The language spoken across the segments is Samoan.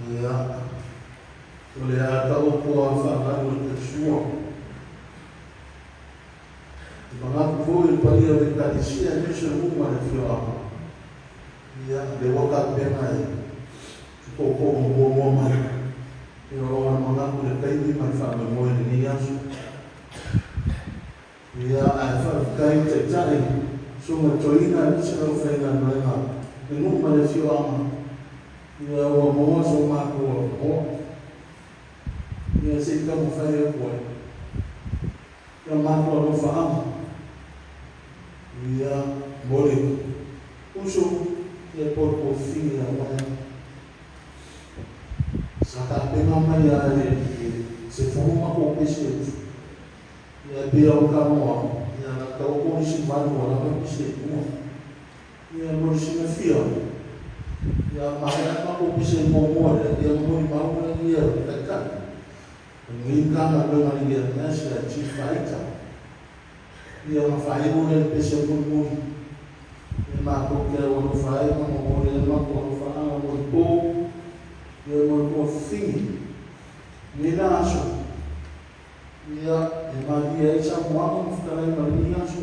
Ia, o le a taoto a faagalu e taisua. E manatu foi i le paia o le Ekalesia aemaise o nuu ma le afioaga, ia, lea ua tapena e se tootoo na muamua mai, ia ona manatu i le taimi ma le faamoemoe i lenei aso. Ia, ae faafetai i le Taitai, Susuga Toeaina aemaise le aufaigaluega, le nuu ma le afioaga, ia ua maua so matou avanoa. Ia se i taumafai atu ai ia matou alofaaga, ia mo le uso ia po le toafine ia oe. Sa tapena mai lava i le 10 matou pese uso, ia e pei lava ona talanoa atu, ia na taoto isi 8 ua lava pese e 2. Ia mo le silafia, ia maea le matou pese muamua lea, ia na molimau lea o le Taitai o lenei Matagaluega i le LMS ia Chief Faita. Ia ona faaiu lea i le pese mulimuli, ia matou te aualofa ai ma momoli ai le matou alofaaga mo le po, ia mo le tuafafine. Lenei la aso, ia e malie ai saunoaga ma fetalaiga o lenei aso,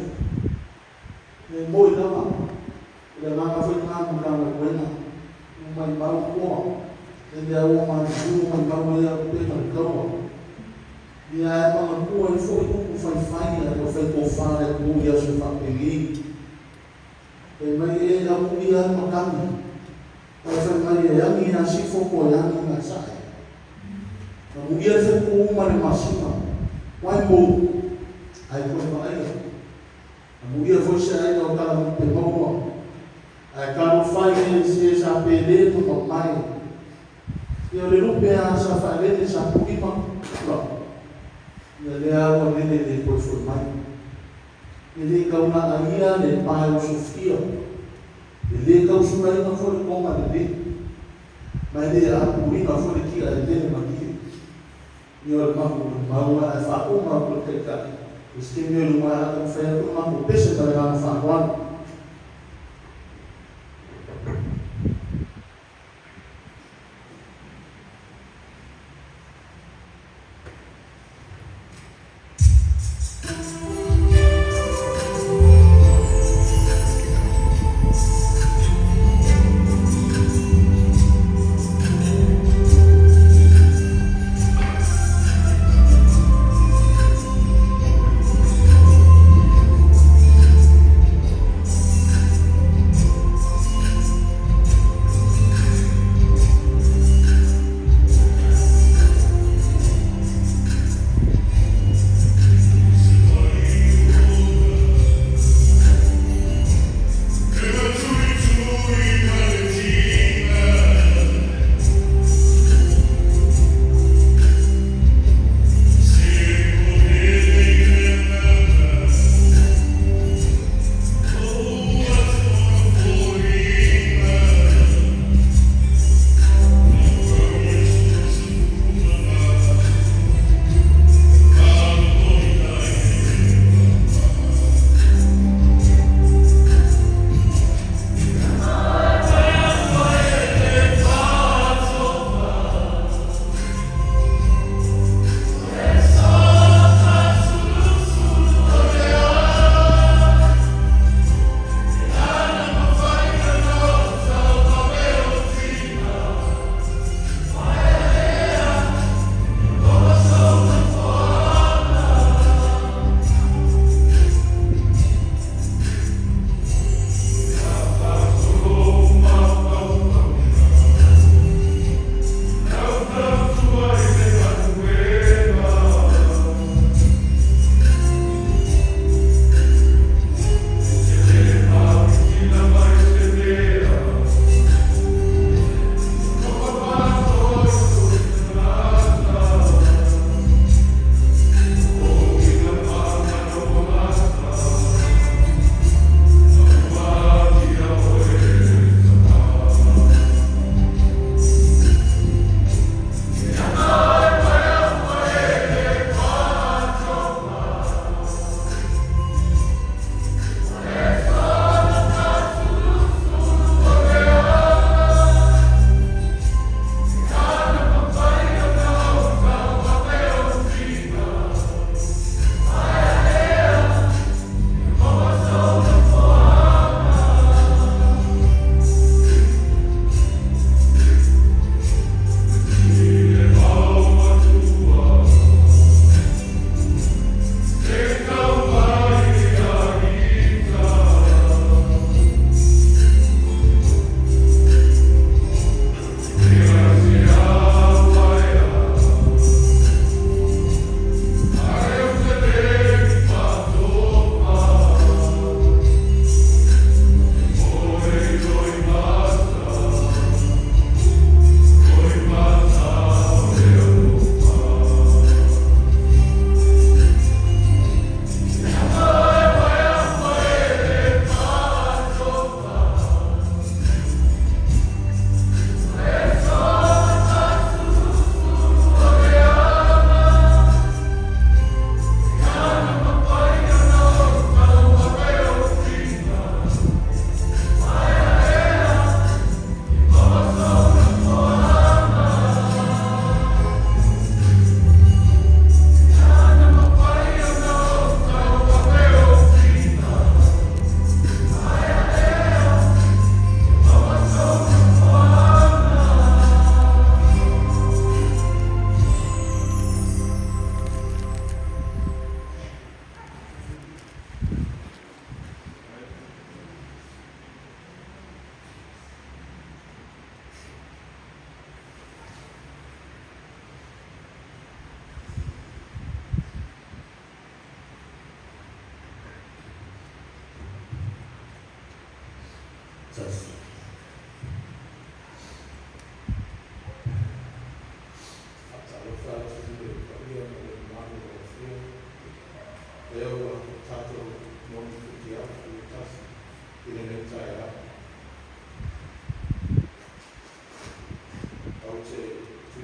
E moi lava, o le agaga foi lena o le Matagaluega, ua maimau toa, e le au maliliu ua maimau ai auupega i le taua. Ia ae manatua ai foi upu faifai a le aufaitofa a le atunuu i aso faapenei. Fai mai e amuia ai matagi, ae fai mai e agi lava sifo toe agi gasae. Amuia le fetu ma le masina, wae mou, ae toe vaaia. Amuia foi se aiga o talamupe maua, ae talofa e i se sa pele ma mamae. Ia o le lupe lava sa faalele sa pulima pula, ia lea ua lele le toe foi mai. E le tau laaia le pae osofia, e le tau sulaina foi le toga lelei, ma e le apuina foi le tia e lele malie. Ia o le maumau ae faauma atu e le Taitai i se taimi o i luma o le a taumafai atu le matou pese ma le agaga faaaloalo.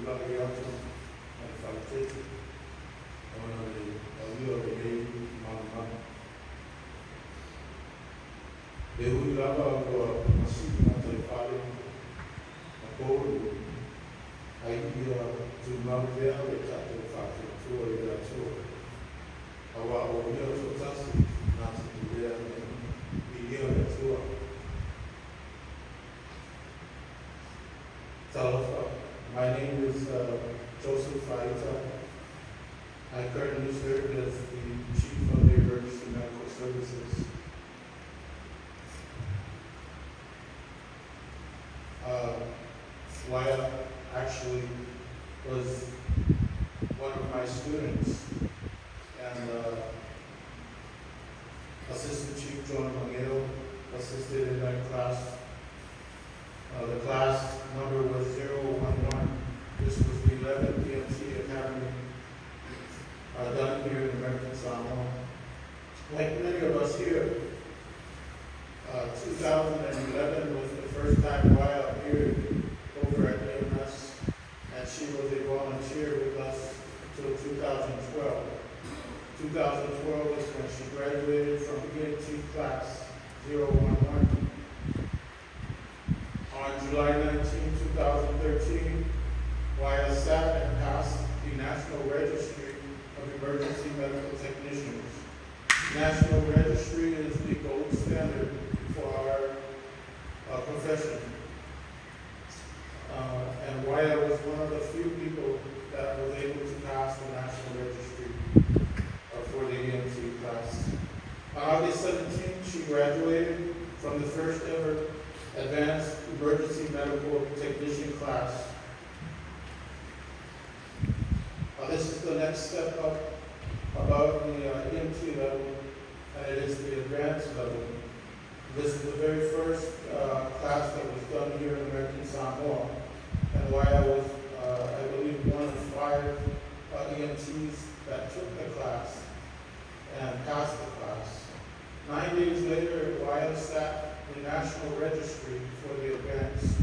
faatulai atu ma le faaeteete ona o le auia o lenei manumanu. E ui lava ua masii gataifale ma pou, ae ia tumau pea le tatou faatuatua i le Atua, auā o Ia toatasi na te pulea mea uma. Viia le Atua. Talofa. My name is Joseph Faaita. I currently serve as the Chief of the Emergency Medical Services. Waia actually was one of my students, and Assistant Chief John Mageo assisted in that class. The class number was 011. This was the 11th EMT Academy done here in American Samoa. Like many of us here, 2011 was the first time Waia appeared over at EMS, and she was a volunteer with us until 2012. 2012 was when she graduated from EMT class 011. On July 19, 2013, Waia sat and passed the National Registry of Emergency Medical Technicians. National Registry is the gold standard for our profession. And Waia was one of the few people that was able to pass the National Registry for the EMT class. On August 17, she graduated from the first ever Advanced Emergency Medical Technician class. This is the next step up above the EMT level, and it is the advanced level. This is the very first class that was done here in American Samoa, and Waia was, I believe, one of 5 EMTs that took the class and passed the class. 9 days later, Waia sat the National Registry for the advanced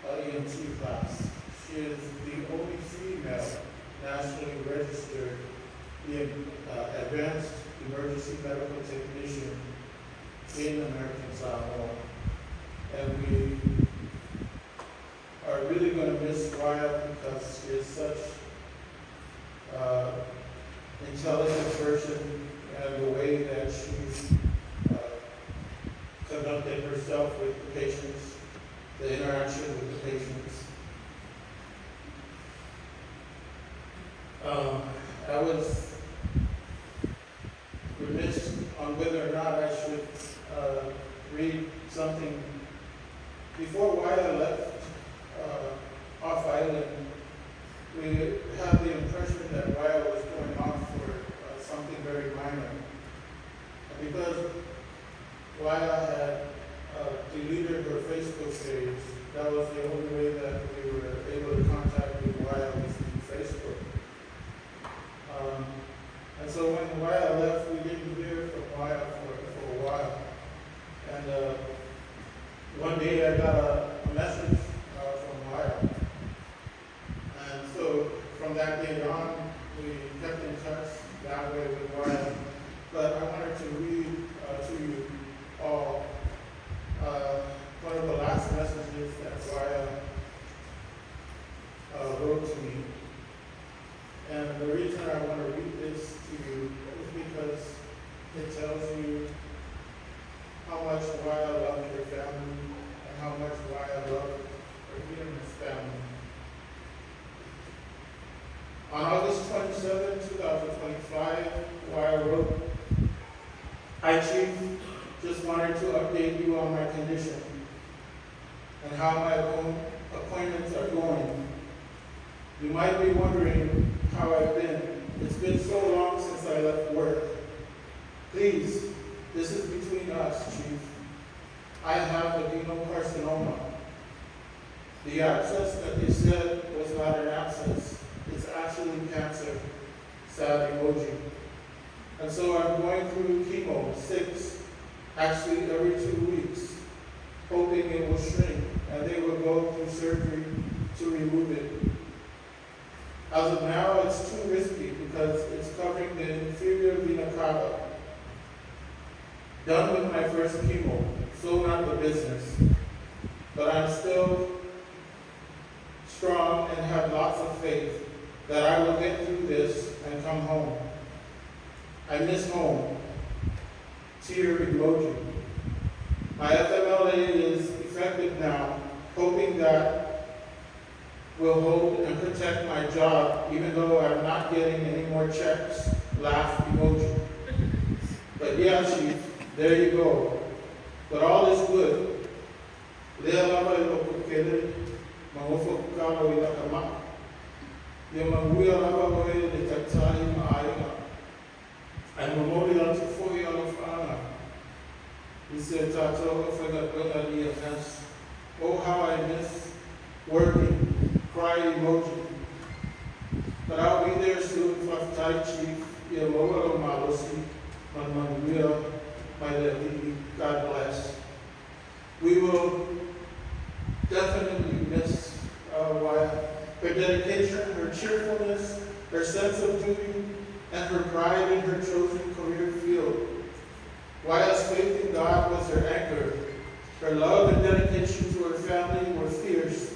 EMT class. She is the only female nationally registered advanced emergency medical technician in American Samoa. And we are really going to miss Waia because she is such intelligent person, and the way that she conducted herself with the patients, the interaction with the patients. I was remiss on whether or not I should read something. Before Waia left off island, we had the impression that Waia was going off for something very minor. Because Waia had deleted her Facebook page, that was the only way that we were able to contact with Waia was through Facebook. And so when Waia left, we didn't hear from Waia for a while. And one day I got a message from Waia. And so from that day on, we kept in touch that way with Waia. But I wanted to read to you all one of the last messages that Waia wrote to me. And the reason I want to read this to you is because it tells you how much Waia loved her family and how much Waia loved her EMS family. On August 27, 2025, Waia wrote, "Hi Chief, just wanted to update you on my condition and how my own appointments are going. You might be wondering how I've been. It's been so long since I left work. Please, this is between us, Chief. I have adenocarcinoma. The abscess that they said was not an abscess. It's actually cancer. Sad emoji. And so I'm going through chemo, 6, actually every 2 weeks, hoping it will shrink and they will go through surgery to remove it. As of now, it's too risky because it's covering the inferior vena cava. Done with my first chemo, so not the business. But I'm still strong and have lots of faith that I will get through this and come home. I miss home. Tear emoji. My FMLA is effective now, hoping that will hold and protect my job even though I'm not getting any more checks. Laugh emoji. But yeah, Chief, there you go. But all is good. Lea lava e loko kele, mangofo kukalo i laka maa. Ia manuia lava oe le taitai ma aiga. Ae momoli atu foi alofaaga i si a tatou aufaigaluega a le EMS. Oh, how I miss working. Cry emoji. But I'll be there soon, faafetai Chief. Ia maua lou malosi, ma le manuia mai le Alii. God bless. We will definitely miss Wyatt. Her dedication, her cheerfulness, her sense of duty, and her pride in her chosen career field. Wyatt's faith in God was her anchor. Her love and dedication to her family were fierce.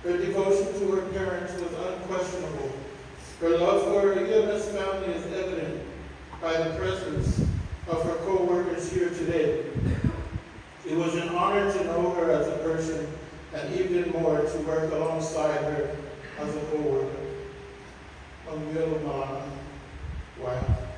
Her devotion to her parents was unquestionable. Her love for her EMS family is evident by the presence of her co-workers here today. It was an honor to know her as a person and even more to work alongside her as a co-worker. Manuia lou malaga. Wyatt.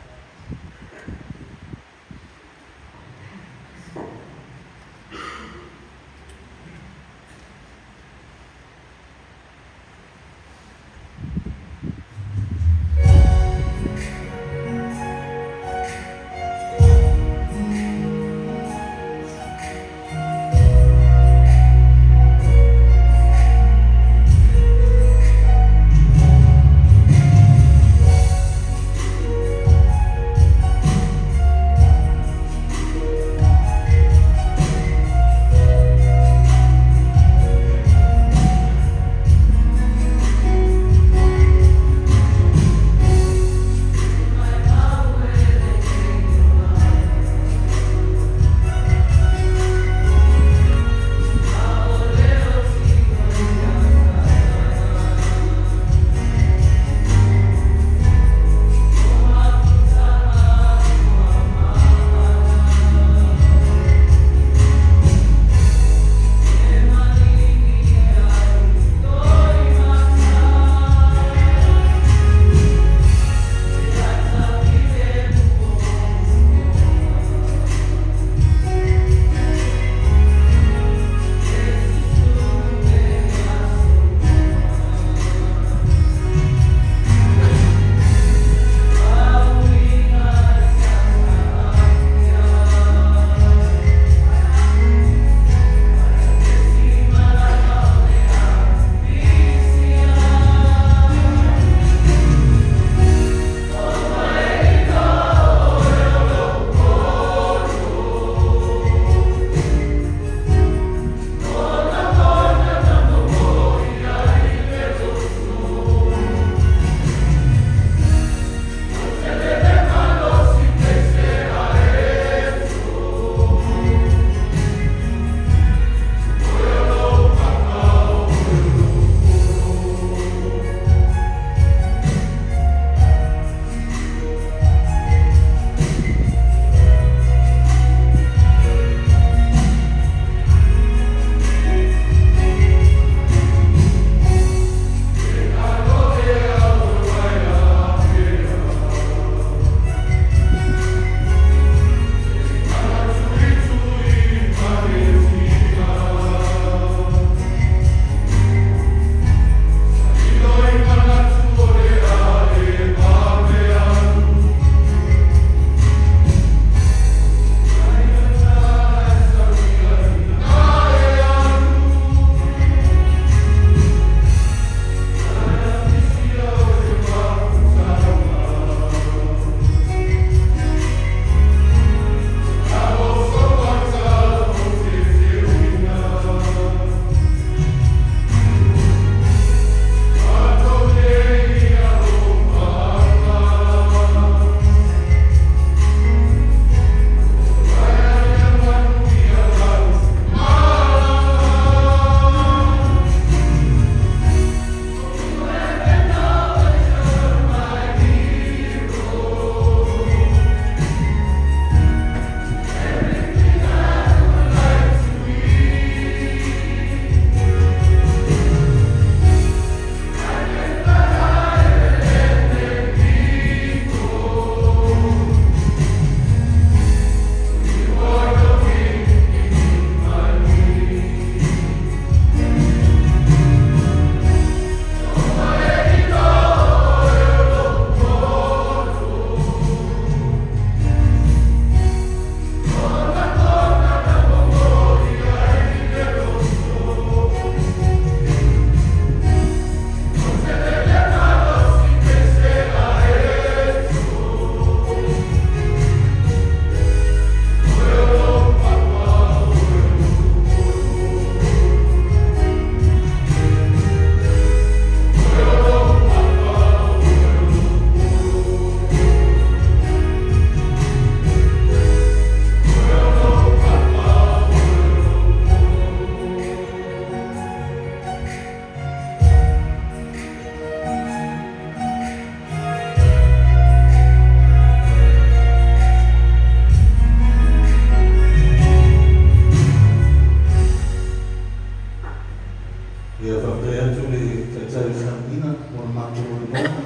Taitai o le Siamina mo le matou avanoa.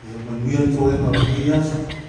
Ia manuia le toega o lenei aso.